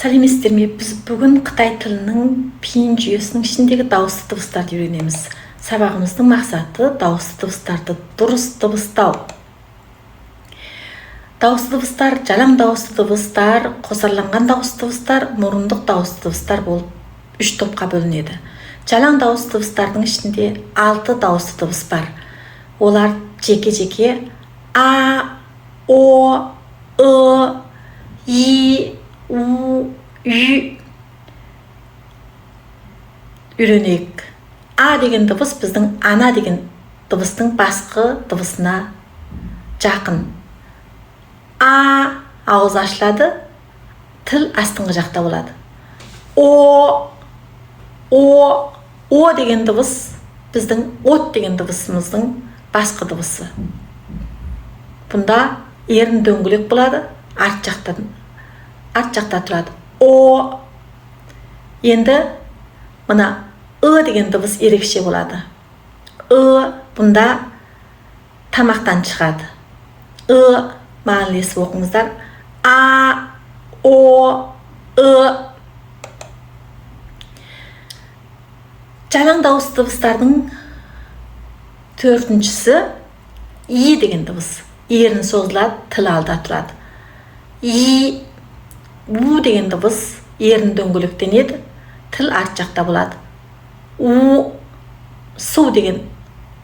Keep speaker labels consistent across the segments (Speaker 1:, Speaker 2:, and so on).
Speaker 1: Сәлеметсіздер ме? Біз бүгін қытай тілінің пиын жүйесінің ішіндегі дауысты дыбыстарды үйренеміз. Сабағымыздың мақсаты – дауысты дыбыстарды дұрыс дыбыстау. Дауысты дыбыстар жалаң дауысты дыбыстар, қосарланған дауысты дыбыстар, мұрындық дауысты дыбыстар болып үш топқа бөлінеді. Жалаң дауысты дыбыстардың ішінде алты дауысты дыбыс бар. Олар жеке-жеке: а, о, ы, и, у, ю. Үйренейік. А деген дыбыс біздің ана деген дыбыстың басқы дыбысына жақын. А, ауыз ашылады, тіл астыңғы жақта болады. О, о, о деген дыбыс біздің от деген дыбысымыздың басқы дыбысы. Бұнда ерін дөңгелек болады, арт жақта тұрады. О. Енді мына ы деген дыбыс ерекше болады. Ы бұнда тамақтан шығады. Ы. Маған ілесіп оқыңыздар: а, о, ы. Жалаң дауысты дыбыстардың төртіншісі – и деген дыбыс. Ерін созылады, тіл алда тұрады. И. У деген дыбыс ерін дөңгелектенеді, тіл арт жақта болады. У. Су деген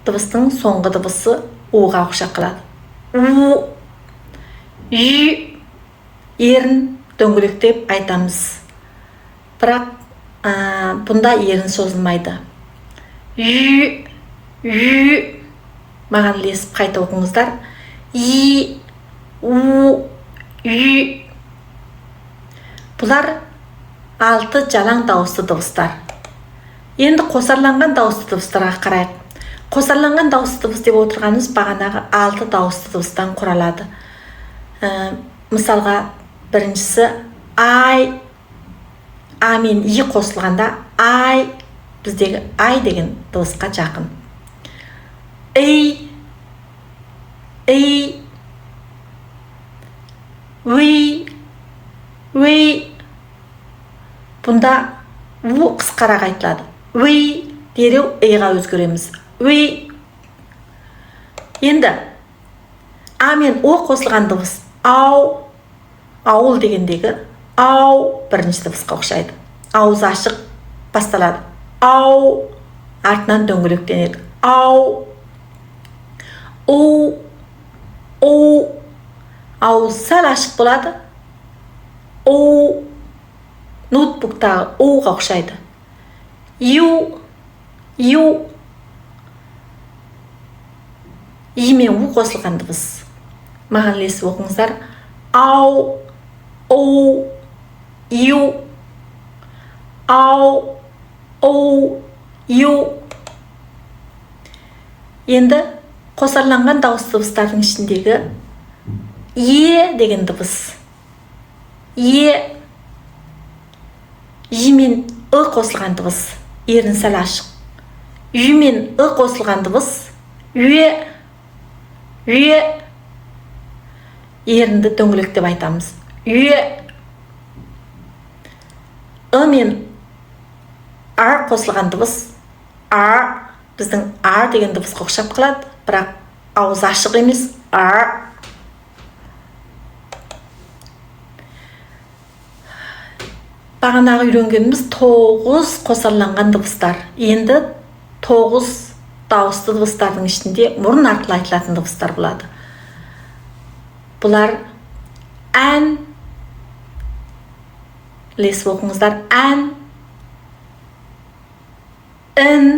Speaker 1: дыбыстың соңғы дыбысы уға ұқсап қалады. У. Ю. Ерін дөңгелектеп айтамыз, бірақ бұнда ерін созылмайды. Ю, ю. Маған ілесіп қайта оқыңыздар: и, у, ю. Бұлар алты жалаң дауысты дыбыстар. Енді қосарланған дауысты дыбыстарға қарайық. Қосарланған дауысты дыбыс деп отырғанымыз бағанағы алты дауысты дыбыстан құралады. Мысалға, біріншісі ай. А мен и қосылғанда ай, біздегі ай деген дыбысқа жақын. Ий, ий, уи, уи. Бұнда у қысқарақ айтылады. Уи. Дереу иға өзгереміз. Уи. Енді а мен о қосылған дыбыс ау, ауыл дегендегі ау бірінші дыбысқа ұқсайды. Ауыз ашық басталады. Ау. Артынан дөңгелектенеді. Ау. У, у. Ауыз сәл ашық болады. У. Ноутбуктағы уға ұқсайды. Ю, ю. И мен у қосылған дыбыс. Маған ілесіп оқыңыздар: ау, у, ю, ау, у, ю. Енді қосарланған дауысты дыбыстардың ішіндегі е деген дыбыс. Е. И мен ы қосылған дыбыс, ерін сәл ашық. Ю мен ы қосылған дыбыс үе, үе. Ерінді дөңгелектеп айтамыз. Үе. Ы мен ар қосылған дыбыс а, біздің а деген дыбысқа ұқсап қалады, бірақ ауыз ашық емес. А. Бағанағы үйренгеніміз тоғыз қосарланған дыбыстар. Енді тоғыз дауысты дыбыстардың ішінде мұрын арқылы айтылатын дыбыстар болады. Бұлар: ән. Ілесіп оқыңыздар: ән, ін,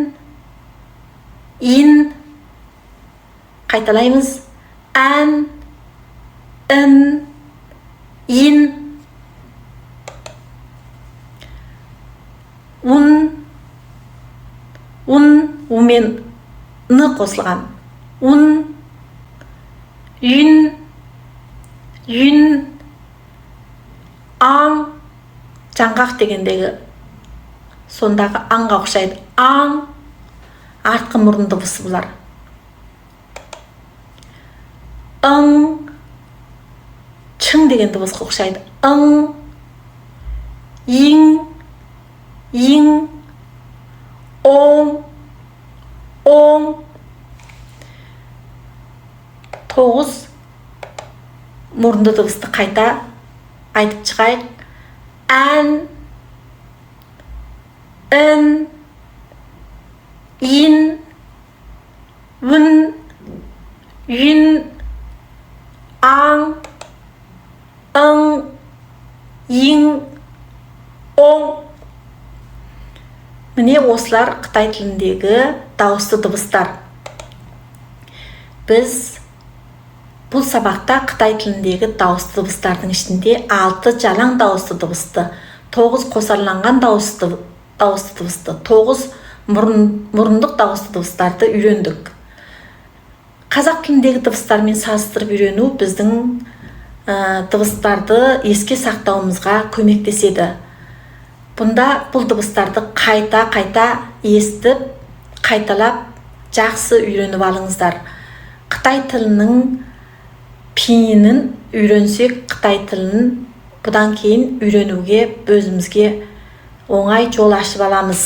Speaker 1: ин. Қайталаймыз: ән, ін, ин. Ун, ун. У мен н қосылған. Ун. Юн, юн. Аң, жаңғақ дегендегі сондағы аңға ұқсайды. Аң. Артқы мұрын дыбысы бұлар. Ың, чың деген дыбысқа ұқсайды. Ың. Тоғыз мұрынды дыбысты қайта айтып шығайық: ән, ін, ин, үн, юн, аң, ың, иң, оң. Міне, осылар қытай тіліндегі дауысты дыбыстар. Біз бұл сабақта қытай тіліндегі дауысты дыбыстардың ішінде алты жалаң дауысты дыбысты, тоғыз қосарланған дауысты дыбысты, тоғыз мұрындық дауысты дыбыстарды үйрендік. Қазақ тіліндегі дыбыстармен салыстырып үйрену біздің дыбыстарды еске сақтауымызға көмектеседі. Бұнда бұл дыбыстарды қайта қайта естіп, қайталап, жақсы үйреніп алыңыздар. Қытай тілінің пиінін үйренсек, қытай тілін бұдан кейін үйренуге өзімізге оңай жол ашып аламыз.